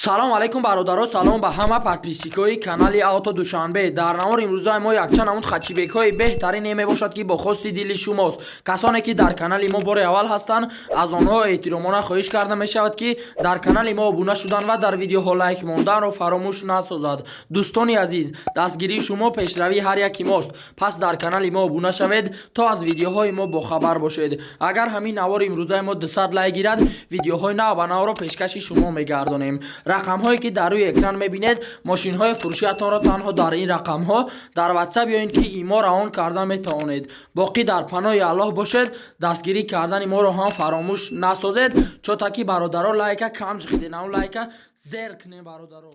Салом алейкум, бародаро, салом ба ҳама подписчикои канали Авто Душанбе. Дар навори имрӯзаи мо якчанд намуд хэтчбекҳои беҳтарине мебошад, ки бо хости дили шумост. Касоне ки дар канали мо бори аввал ҳастанд, аз онҳо эҳтиромона хоҳиш карда мешавад, ки дар канали мо обуна шудан ва дар видеоҳо лайк монданро фаромӯш насозад. Дӯстони азиз, дастгирии шумо пешравии ҳар яки мост, пас дар канали мо обуна шавед, то аз видеоҳои мо бохабар бошед. Агар ҳамин навори имрӯзаи мо 200 лайк гирад, видеоҳои нав ба навро пешкаши шумо мегардонем. Рақамҳое ки дар рӯи экран мебинед, мошинҳои фурӯшиатонро танҳо дар ин рақамҳо дар Ватсап ё ин ки ИМО равон карда метавонед. Боқӣ дар паноҳи Аллоҳ бошед, дастгирӣ кардани моро ҳам фаромӯш насозед. Чотаки, бародаро, лайка кам ҷиқиден, лайка зер кунем, бародаро.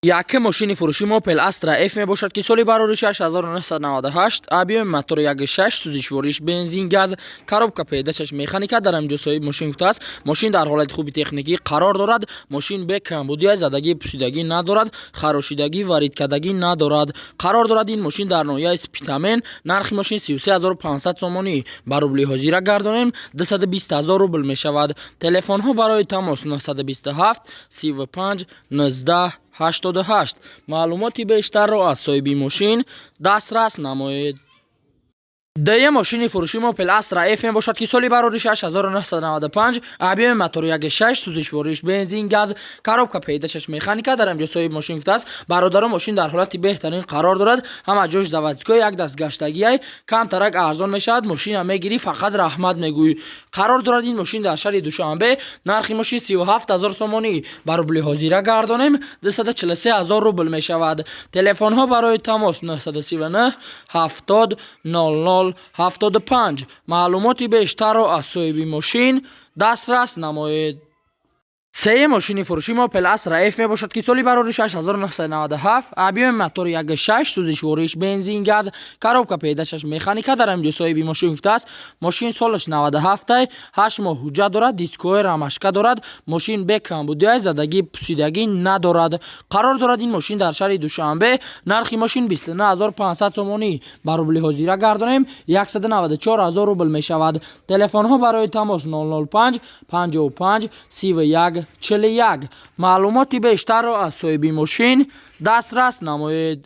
Якум мошини фурӯши мо Opel Astra F мебошад, ки соли бароришаш 1998, объёми мотори 1.6, сӯзишвориш бензин, газ, коробка передачаш механика. Дар ҳаминҷо соҳиби мошин гуфтааст, мошин дар ҳолати хуби техникӣ қарор дорад, мошин бе камбудия, задагӣ, пусидагӣ надорад, харошидагӣ, варидкардагӣ надорад. Қарор дорад ин мошин дар ноҳияи Спитамен. Нархи мошин 33 500 сомонӣ, ба рубли ҳозира гардонем, 220 000 рубл мешавад. Телефонҳо барои тамос 927 35 19 88. Маълумоти бештарро аз соҳиби мошин дастрас намоед. Дуюм мошини фурӯши мо Opel Astra F мебошад, ки соли бароришаш 1995, объёми мотори 1.6, сӯзишвориш бензин, газ, коробка передачаш механика. Дар ҳаминҷо соҳиби мошин гуфтааст, бародаро, мошин дар ҳолати беҳтарин қарор дорад, ҳама ҷош заводской, як даст гаштагиай, камтарак арзон мешавад, мошина мегирӣ, фақат раҳмат мегӯӣ. Қарор дорад ин мошин дар шаҳри Душанбе. Нархи мошин 37 000 сомонӣ, ба рубли ҳозира гардонем, 243 000 рубл мешавад. Телефонҳо барои тамос 939 70 00 75. Маълумоти бештарро аз соҳиби мошин дастрас намоед. Сеюм мошини фурӯши мо Opel Astra F мебошад, ки соли бароришаш 1997, объёми мотори 1.6, сӯзишвориш бензин, газ, коробка передачаш механика. Дар ҳаминҷо соҳиби мошин гуфтааст, мошин солаш 97, 8 моҳ ҳуҷҷат дорад, дискҳои рамашка дорад, мошин бе камбудиай, задагӣ, пусидагӣ надорад. Қарор дорад ин мошин дар шаҳри Душанбе. Нархи мошин 29 500 сомонӣ, ба рубли ҳозира гардонем, 194 000 рубл мешавад. Телефонҳо барои тамос 005 55 31 41. Маълумоти бештарро аз соҳиби мошин дастрас намоед.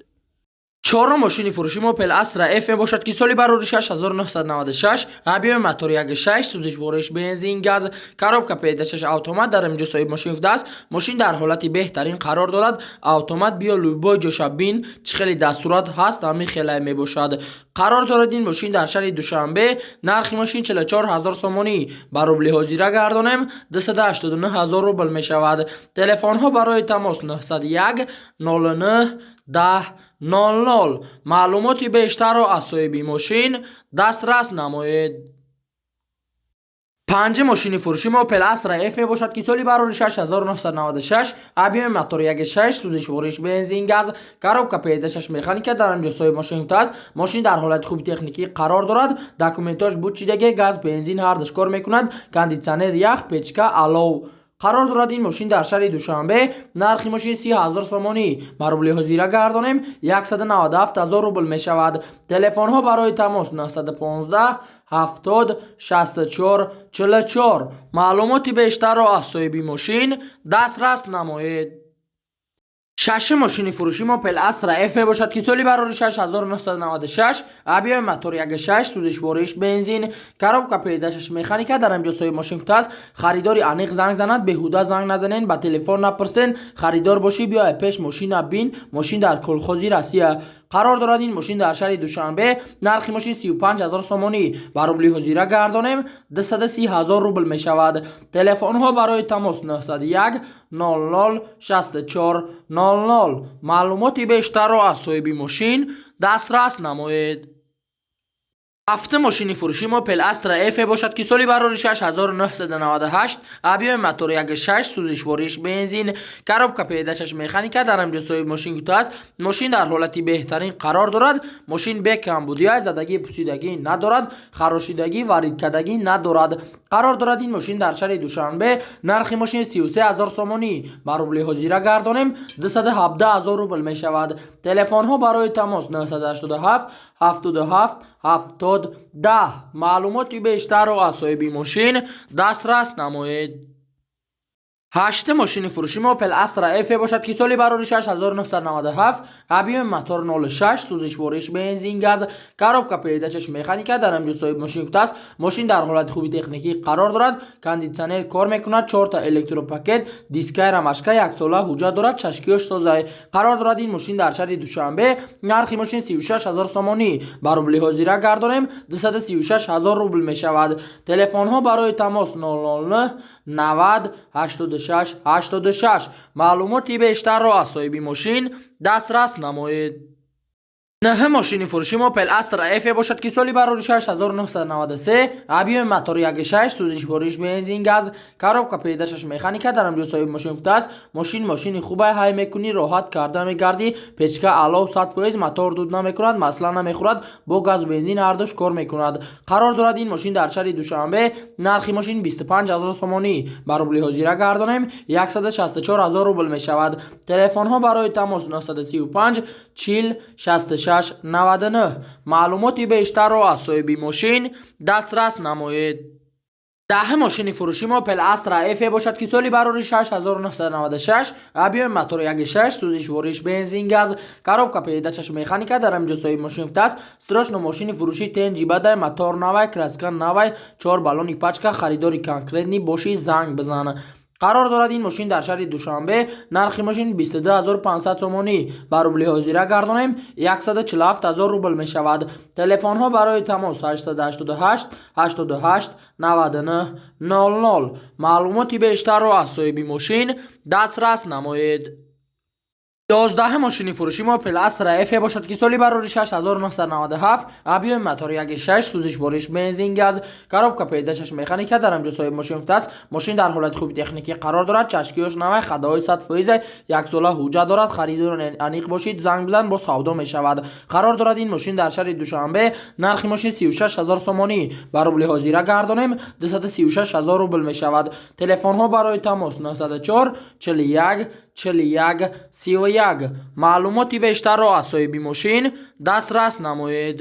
Чорум мошини фурӯши мо Opel Astra F мебошад, ки соли бароришаш 1996, объёми мотори 1.6, сӯзишвориш бензин, газ, коробка передачаш автомат. Дар ҳаминҷо соҳиби мошин гуфтааст, мошин дар ҳолати беҳтарин қарор дорад, автомат, биё, любой ҷоша бин, чӣ хеле дастурат ҳаст, ҳамин хеле мебошад. Қарор дорад ин мошин дар шаҳри Душанбе. Нархи мошин 44 000 сомонӣ, ба рубли ҳозира гардонем, 289 000 рубл мешавад. Телефонҳо барои тамос 901 09 10 00. Маълумоти бештарро аз соҳиби мошин дастрас намоед. Панҷум мошини фурӯши мо Opel Astra F мебошад, ки соли бароришаш 1996, объёми мотори 1.6, сӯзишвориш бензин, газ, коробка передачаш механика. Дар ҳаминҷо соҳиби мошин гуфтааст, мошин дар ҳолати хуби техникӣ қарор дорад, документош бучидаге, газ, бензин ҳардуш кор мекунад, кондитсионер, ях, печка, алов. Қарор дорад ин мошин дар шаҳри Душанбе. Нархи мошин 30 000 сомонӣ, ба рубли ҳозира гардонем, 197 000 рубл мешавад. Телефонҳо барои тамос 915 70 64 44. Маълумоти бештарро аз соҳиби мошин дастрас намоед. Шашум мошини фурӯши мо Opel Astra F мебошад, ки соли бароришаш 1996, объёми мотори 1.6, сӯзишвориш бензин, коробка передачаш механика. Дар ҳаминҷо соҳиби мошин гуфтааст, харидори аниқ занг занад, беҳуда занг назанен, ба телефон напурсен. Харидор бошӣ, биёй пеш, мошина бин. Мошин дар колхози Россия. Қарор дорад ин мошин дар шаҳри Душанбе. Нархи мошин 35 000 сомонӣ, ба рубли ҳозира гардонем, 230 000 рубл мешавад. Телефонҳо барои тамос 901 00 64 00. Маълумоти бештарро аз соҳиби мошин дастрас намоед. Ҳафтум мошини фурӯши мо Opel Astra F мебошад, ки соли бароришаш 1998, объёми мотори 1.6, сӯзишвориш бензин, коробка передачаш механика. Дар ҳаминҷо соҳиби мошин гуфтааст, мошин дар ҳолати беҳтарин қарор дорад, мошин бе камбудиай, задагӣ, пусидагӣ надорад, харошидагӣ, варидкардагӣ надорад. Қарор дорад ин мошин дар шаҳри Душанбе. Нархи мошин 33 000 сомонӣ, ба рубли ҳозира гардонем, 217 000 рубл мешавад. Телефонҳо барои тамос 987 77 70 10. Маълумоти бештарро аз соҳиби мошин дастрас намоед. Ҳаштум мошини фурӯши мо Opel Astra F бошад, ки соли барори 6997, объёми мотор 06, сӯзишвориш бензин, газ, коробка передачаш механика. Дар ҳамҷо соҳиб мошин гуфтааст, мошин дар ҳолати хуби техникӣ қарор дорад, кондитсионер кор мекунад, чорта электропакет, дискаи рамашка, яксола ҳуҷҷат дорад, чашкиёш созай. Қарор дорад ин мошин дар шаҳри Душанбе. Нархи мошин 36 ҳазор сомонӣ, ба рубли ҳозира гардонем, 236 ҳазор рубл мешавад. Телефонҳо барои тамос 009 90 86 86. Маълумоти бештарро аз соҳиби мошин дастрас намоед. Нӯҳум мошини фурӯши мо Opel Astra F бошад, ки соли барори 6993, объёми мотор 1.6, сӯзишвориш бензин, газ, коробка передачаш механика. Дар ҳамҷо соҳиби мошин гуфтааст, мошин мошини хубай, ҳай мекунӣ, роҳат карда мегардӣ, печка алов 100%, мотор дуд намекунад, масла намехӯрад, бо газу бензин ҳардуш кор мекунад. Қарор дорад ин мошин дар шаҳри Душанбе. Нархи мошин 25 ҳазор сомонӣ, ба рубли ҳозира гардонем, 164 ҳазор рубл мешавад. Телефонҳо барои тамос 935 40 66 99. Маълумоти бештарро аз соҳиби мошин дастрас намоед. Даҳум мошини фурӯши мо Opel Astra F бошад, ки соли барори 6996, объёми мотор 1.6, сӯзишвориш бензин, газ, коробка передачаш механика. Дар ҳамҷо соҳиби мошин гуфтааст, срочно мошини фурӯши тенҷи бадай, мотор навай, краска навай, чор баллони пачка, харидори конкретный бошӣ, занг бизан. Қарор дорад ин мошин дар шаҳри Душанбе. Нархи мошин 22 500 сомонӣ, ба рубли ҳозира гардонем, 147 ҳазор рубл мешавад. Телефонҳо барои тамос 888 88 99 00. Маълумоти бештарро аз соҳиби мошин дастрас намоед. 11-ум мошини фурӯши мо Opel Astra F бошад, ки соли барори 6997, объёми мотор 1.6, сӯзишвориш бензин, газ, коробка передачаш механика. Дар ҳамҷо соҳиби мошин гуфтааст, мошин дар ҳолати хуби техникӣ қарор дорад, чашкиёш навай, ходовой 100%, яксола ҳуҷҷат дорад, харидори аниқ бошид, занг бизан, бо савдо мешавад. Қарор дорад ин мошин дар шаҳри Душанбе. Нархи мошин 36 ҳазор сомонӣ, ба рубли ҳозира гардонем, 236 ҳазор рубл мешавад. Телефонҳо барои тамос 904 41 41 31. Маълумоти бештарро аз соҳиби мошин дастрас намоед.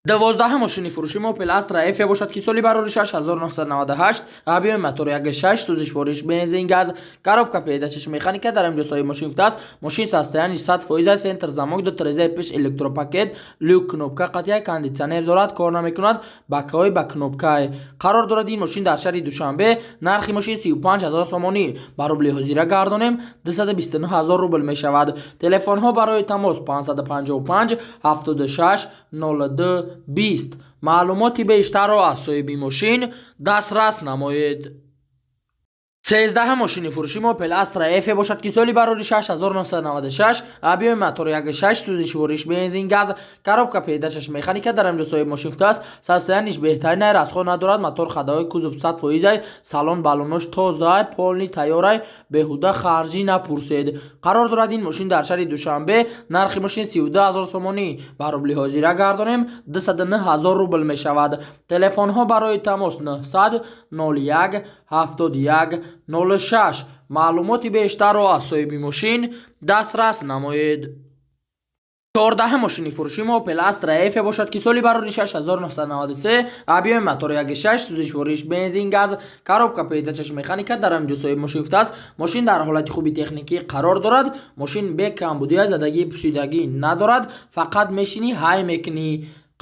12-ум мошини фурӯши мо Opel Astra F бошад, ки соли барори 6998, объёми мотор 1.6, сӯзишвориш бензин, газ, коробка передачаш механика. Дар ҳамҷо соҳиби мошин гуфтааст, мошин состояние 100% аст, центр замок, ду трезаи пеш электропакет, люк кнопка қатъия, кондитсионер дорад, кор намекунад, бакаҳои ба кнопкай. Қарор дорад ин мошин дар шаҳри Душанбе. Нархи мошин 35 ҳазор сомонӣ, ба рубли ҳозира гардонем, 229 ҳазор рубл мешавад. Телефонҳо барои тамос 555 76 02 20. Маълумоти бештарро аз соҳиби мошин дастрас намоед. 13-ум мошини фурӯши мо Opel Astra F бошад, ки соли барори 6996, объёми мотор 1.6, сӯзишвориш бензин, газ, коробка передачаш механика. Дар ҳамҷо соҳиби мошин гуфтааст, состояниеш беҳтарин, расход надорад, мотор ходовой, кузов 100%, салон баллонош тозаай, полный тайёрай, беҳуда харҷӣ напурсед. Қарор дорад ин мошин дар шаҳри Душанбе. Нархи мошин 32 ҳазор сомонӣ, ба рубли ҳозира гардонем, 209 ҳазор рубл мешавад. Телефонҳо барои тамос 900 01 71 06. Маълумоти бештарро аз соҳиби мошин дастрас намоед. 14-ум мошини фурӯши мо Opel Astra F бошад, ки соли барори 6993, объёми мотор 1.6, сӯзишвориш бензин, газ, коробка передачаш механика. Дар ҳамҷо соҳиби мошин гуфтааст, мошин дар ҳолати хуби техникӣ қарор дорад, мошин бе камбудия, задагӣ, пусидагӣ надорад, фақат мешинӣ, ҳай мекунӣ.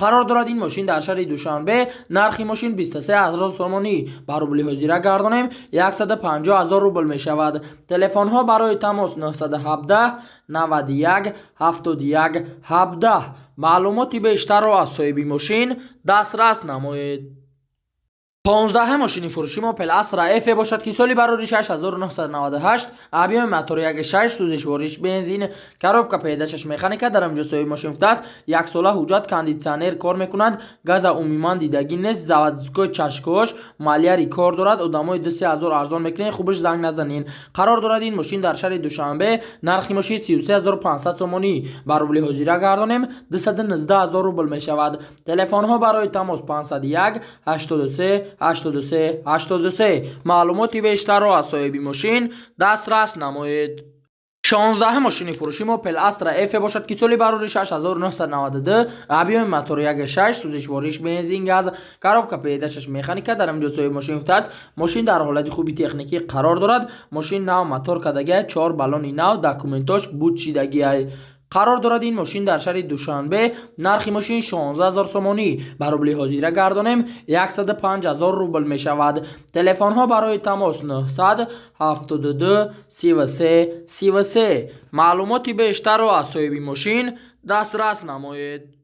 Қарор дорад ин мошин дар шаҳри Душанбе. Нархи мошин 23 ҳазор сомонӣ, ба рубли ҳозира гардонем, 150 ҳазор рубл мешавад. Телефонҳо барои тамос 917 91 71 17. Маълумоти бештарро аз соҳиби мошин дастрас намоед. 15-ум мошини фурӯши мо Opel Astra F бошад, ки соли барори 6998, объёми мотор 1.6, сӯзишвориш бензин, коробка передачаш механика. Дар ҳамҷо соҳиби мошин гуфтааст, яксола ҳуҷҷат, кондитсионер кор мекунад, газа умуман дидагӣ нест, заводской чашкош маляри кор дорад, одамои 2-3 ҳазор арзон мекунед, хубаш занг назанин. Қарор дорад ин мошин дар шаҳри Душанбе. Нархи мошин 33 500 сомонӣ, ба рубли ҳозира гардонем, 219 ҳазор рубл мешавад. Телефонҳо барои тамос 501 83 83 83. Маълумоти бештарро аз соҳиби мошин дастрас намоед. 16-ҳам мошини фурӯши мо Опел Астра F бошад, ки соли барори 6992, объёми мотор 1,6, сӯзишвориш бензин, газ, коробка передачаш механика. Дар инҷо соҳиби мошин гуфтааст, мошин дар ҳолати хуби техникӣ қарор дорад. Мошин нав мотор кардагия, чор баллони нав, документош бучидагиай. Қарор дорад ин мошин дар шаҳри Душанбе. Нархи мошин 16 000 сомонӣ, ба рубли ҳозира гардонем, 105 000 рубл мешавад. Телефонҳо барои тамос 972 33 33. Маълумоти бештарро аз соҳиби мошин дастрас намоед.